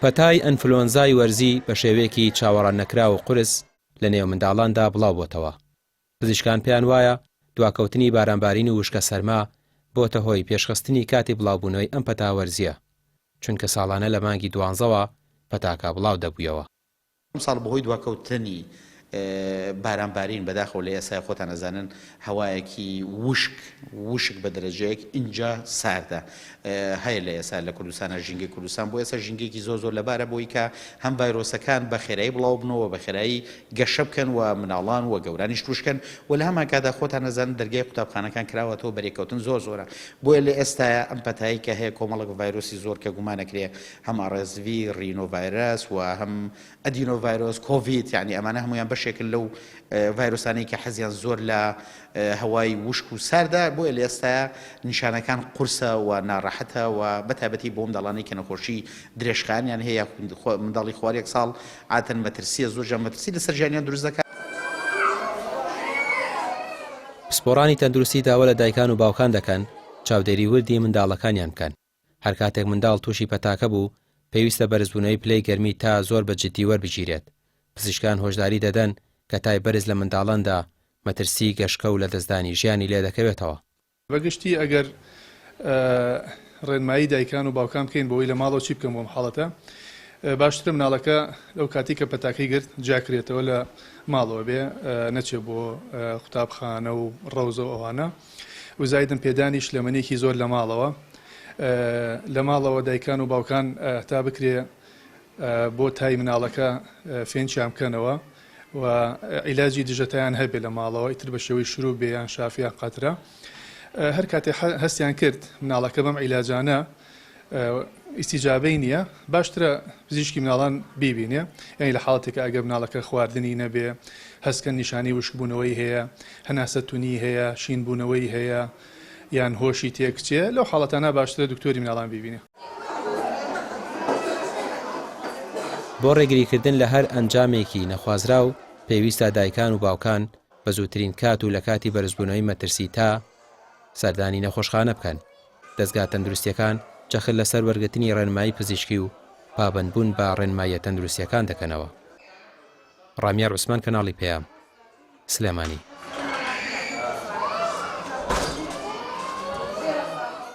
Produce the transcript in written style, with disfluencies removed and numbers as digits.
پەتای ئەنفلۆنزای وەرزی بە شێوەیەکی چاوەڕاننەکراو و قورس لە نێو منداڵاندا بڵاوبۆتەوە. پزیشکان پێیان وایە دواکەوتنی بارانبارین و وشکە سەرما بۆتە هۆی پێشخستنی کاتی بڵاوبوونەوەی ئەم پەتا وەرزییە، چونکە ساڵانە لە مانگی دوانزەوە پەتاکە بڵاو دەبوویەوە. ئەمساڵ بەهۆی دواکەوتنی باران بارین بەداخەوە لە ئێستای خۆتان ئەزانن هەوایەکی وشک وشک بە دەرەجەیەک ئینجا ساردە هەیە لە ئێستا لە کوردستانە ژینگەی کوردستان بۆ ئێستا ژینگەیەکی زۆر زۆر لەبارە بۆی کە هەم ڤایرۆسەکان بە خێرایی بڵاو بنەوە بە خێرایی گەشە بکەن و مناڵان و گەورانیش توشکەن و لە هەمان کاتا خۆتان ئەزانن دەرگای قوتابخانەکان کراوەتەوە بەرێکەوتن زۆر زۆرە بۆیە لە ئێستایا ئەم پەتایی کە هەیە کۆمەڵک ڤایرۆسی زۆر کە گومانەکرێ هەم RSV، ڕینۆ ڤایرەس و هەم ئەدینۆ ڤایرۆس، کۆڤید، یانی ئەمانە هەموویان بەشێکن لەو ڤایرۆسانەی کە حەزیان زۆر لە هەوای وشک و ساردە، بۆیە لە ئێستایا نیشانەکان قورسە و ناڕەحەتە و بە تایبەتی بۆ منداڵانەی کە نەخۆشی درێژخایەنیان هەیە یاخود منداڵی خوار یەک ساڵ عادەتەن مەترسیە زۆر جار مەترسی لەسەر ژیانیان دروست دەکات. پسپۆڕانی تەندروستی داوا لە دایکان و باوکان دەکەن چاودێری وردی منداڵەکانیان بکەن. هەر کاتێک منداڵ تووشی پەتاکە بوو، پێویستە بەرزبوونەوەی پلەی گەرمی تا زۆر بە جددی وەربگیرێت. پزیشکان هۆشداری دەدەن کە تای بەرز لە منداڵاندا مەترسیی گەشکە و لەدەستدانی ژیانی لێدەکەوێتەوە. بە گشتی ئەگەر ڕێنمایی دایکان و باوکان بکەین بۆی لە ماڵەوە چی بکەن بۆ ئەم حاڵەتە، باشترە مناڵەکە لەو کاتەی کە پەتاکەی گرت جیاکرێتەوە لە ماڵەوە بێ نەچێ بۆ قوتابخانە و ڕەوزە و ئەوانە. و زایدن پێدانی شلەمەنیەکی زۆر لە ماڵەوە لە ماڵەوە دایکان و باوکان تا بکرێ بۆ تای مناڵەکە فێنکیان بکەنەوە و عیلاجی دژەتایان هەبێ لە ماڵەوە ئیتر بە شێوەی شروب بێ یان شافی یان قەترە هەر کاتێ هەستیان کرد مناڵەکە بەم عیلاجانە ئیستیجابەی نییە باشترە پزیشکی مناڵان بیبینێ یانی لە حاڵەتێکا ئەگەر مناڵەکە خواردنی نەبێ هەستکەن نیشانەی وشکبوونەوەی هەیە هەناسە تونی هەیە شینبوونەوەی هەیە یان هۆشی تێکچێ لەو حاڵەتانە باشترە دکتۆری مناڵان بیبینێ. بۆ ڕێگریکردن لە هەر ئەنجامێکی نەخوازراو، پێویستە دایکان و باوکان بە زووترین کات و لە کاتی بەرزبوونەوەی مەترسی تا، سەردانی نەخۆشخانە بکەن. دەزگا تەندروستییەکان جەخت لەسەر وەرگرتنی ڕێنمایی پزیشکی و پابەندبوون بە ڕێنماییە تەندروستییەکان دەکەنەوە. ڕامیار عوسمان کەناڵی پەیام، سلێمانی.